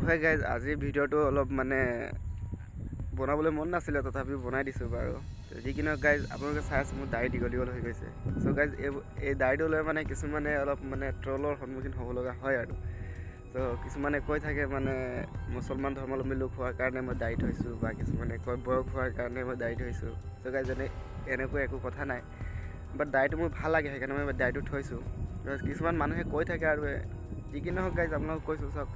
হয় গাইজ, আজিৰ ভিডিঅ'টো অলপ মানে বনাবলৈ মন নাছিলে, তথাপিও বনাই দিছোঁ বাৰু। যি কি নহওক গাইজ, আপোনালোকে চাই আছে মোৰ দাড়ি দীঘল দীঘল হৈ গৈছে। চ' গাইজ, এই দাড়িটো লৈ মানে কিছুমানে অলপ মানে ট্ৰলৰ সন্মুখীন হ'ব লগা হয় আৰু। ত' কিছুমানে কৈ থাকে মানে মুছলমান ধৰ্মাৱলম্বী লোক হোৱাৰ কাৰণে মই দাড়ি থৈছোঁ, বা কিছুমানে কয় বয়স হোৱাৰ কাৰণে মই দাড়ি থৈছোঁ। চ' গাইজ, এনেকুৱা একো কথা নাই, বাট দাড়িটো মোৰ ভাল লাগে, সেইকাৰণে মই দাড়িটো থৈছোঁ। কিছুমান মানুহে কৈ থাকে আৰু যি কি নহওক গাইজ, আপোনালোকক কৈছোঁ চাওক,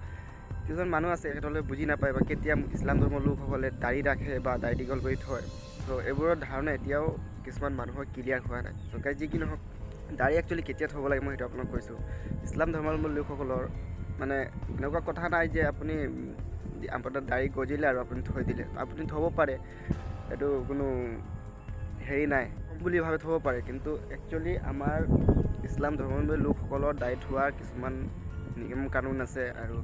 কিছুমান মানুহ আছে তেখেতসকলে বুজি নাপায় বা কেতিয়া ইছলাম ধৰ্মৰ লোকসকলে দাড়ি ৰাখে বা দাড়ি দীঘল কৰি থয়। চ' এইবোৰৰ ধাৰণা এতিয়াও কিছুমান মানুহৰ ক্লিয়াৰ হোৱা নাই। চ' গাইজ, যি কি নহওক, দাড়ি একচুৱেলি কেতিয়া থ'ব লাগে মই সেইটো আপোনাক কৈছোঁ। ইছলাম ধৰ্মাৱলম্বী লোকসকলৰ মানে এনেকুৱা কথা নাই যে আপুনি আপোনাৰ দাড়ি গজিলে আৰু আপুনি থৈ দিলে, আপুনি থ'ব পাৰে, এইটো কোনো হেৰি নাই বুলি ভাবে থ'ব পাৰে। কিন্তু একচুৱেলি আমাৰ ইছলাম ধৰ্মাৱলম্বী লোকসকলৰ দাড়ি থোৱাৰ কিছুমান নিয়ম কানুন আছে আৰু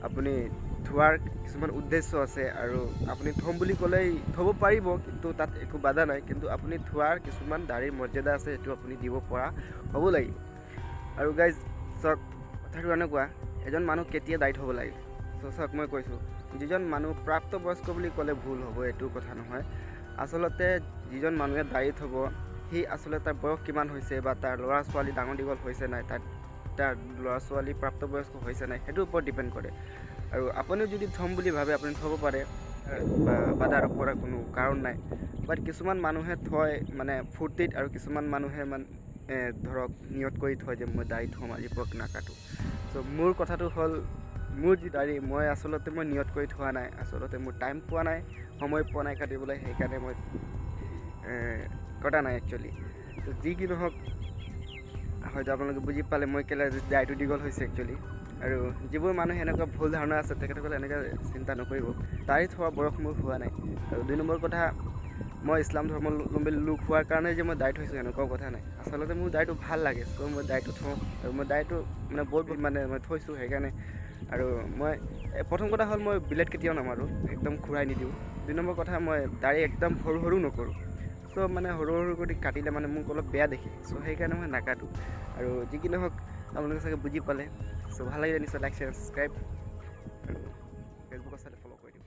আপুনি থোৱাৰ কিছুমান উদ্দেশ্য আছে। আৰু আপুনি থ'ম বুলি ক'লেই থ'ব পাৰিব, কিন্তু তাত একো বাধা নাই, কিন্তু আপুনি থোৱাৰ কিছুমান দাড়িৰ মৰ্যাদা আছে, সেইটো আপুনি দিব পৰা হ'ব লাগিব। আৰু গাইজ চাওক, কথাটো এনেকুৱা, এজন মানুহ কেতিয়া দাড়ি থ'ব লাগে? চ' চাওক, মই কৈছোঁ, যিজন মানুহ প্ৰাপ্তবয়স্ক বুলি ক'লে ভুল হ'ব, এইটো কথা নহয়। আচলতে যিজন মানুহে দাড়ি থ'ব, সি আচলতে তাৰ বয়স কিমান হৈছে বা তাৰ ল'ৰা ছোৱালী ডাঙৰ দীঘল হৈছে নাই, তাৰ ল'ৰা ছোৱালী প্ৰাপ্তবয়স্ক হৈছে নাই, সেইটোৰ ওপৰত ডিপেণ্ড কৰে। আৰু আপুনিও যদি থ'ম বুলি ভাবে আপুনি থ'ব পাৰে, বা বাধা আৰোপ কৰাৰ কোনো কাৰণ নাই। বাট কিছুমান মানুহে থয় মানে ফূৰ্তিত, আৰু কিছুমান মানুহে মানে ধৰক নিয়ত কৰি থয় যে মই দাড়ি থ'ম আজিৰ পৰা নাকাটো। চ' মোৰ কথাটো হ'ল, মোৰ যি দাড়ি, মই আচলতে মই নিয়ত কৰি থোৱা নাই, আচলতে মোৰ টাইম পোৱা নাই, সময় পোৱা নাই কাটিবলৈ, সেইকাৰণে মই কটা নাই একচুৱেলি। ত' যি কি নহওক, হয়তো আপোনালোকে বুজি পালে মই কেলৈ দাড়িটো দীঘল হৈছে একচুৱেলি। আৰু যিবোৰ মানুহে এনেকুৱা ভুল ধাৰণা আছে, তেখেতসকলে এনেকৈ চিন্তা নকৰিব, দাড়ি থোৱা বয়স মোৰ হোৱা নাই। আৰু দুই নম্বৰ কথা, মই ইছলাম ধৰ্মাৱলম্বী লোক হোৱাৰ কাৰণে যে মই দাড়ি থৈছোঁ এনেকুৱাও কথা নাই। আচলতে মোৰ দাড়িটো ভাল লাগে, চ' মই দাড়িটো থওঁ, আৰু মই দাড়িটো মানে বহুত মানে মই থৈছোঁ সেইকাৰণে। আৰু মই প্ৰথম কথা হ'ল, মই বিলেট কেতিয়াও নামাৰোঁ, একদম খুৰাই নিদিওঁ। দুই নম্বৰ কথা, মই দাড়ি একদম সৰু সৰু নকৰোঁ। চ' মানে সৰু সৰু কৰি কাটিলে মানে মোক অলপ বেয়া দেখি, চ' সেইকাৰণে মই নাকাটোঁ। আৰু যি কি নহওক, আপোনালোকে চাগে বুজি পালে। চ' ভাল লাগিলে নিশ্চয় লাইক, শ্বেয়াৰ, ছাবস্ক্ৰাইব, আৰু ফেচবুকত চালে ফ'ল' কৰি দিব।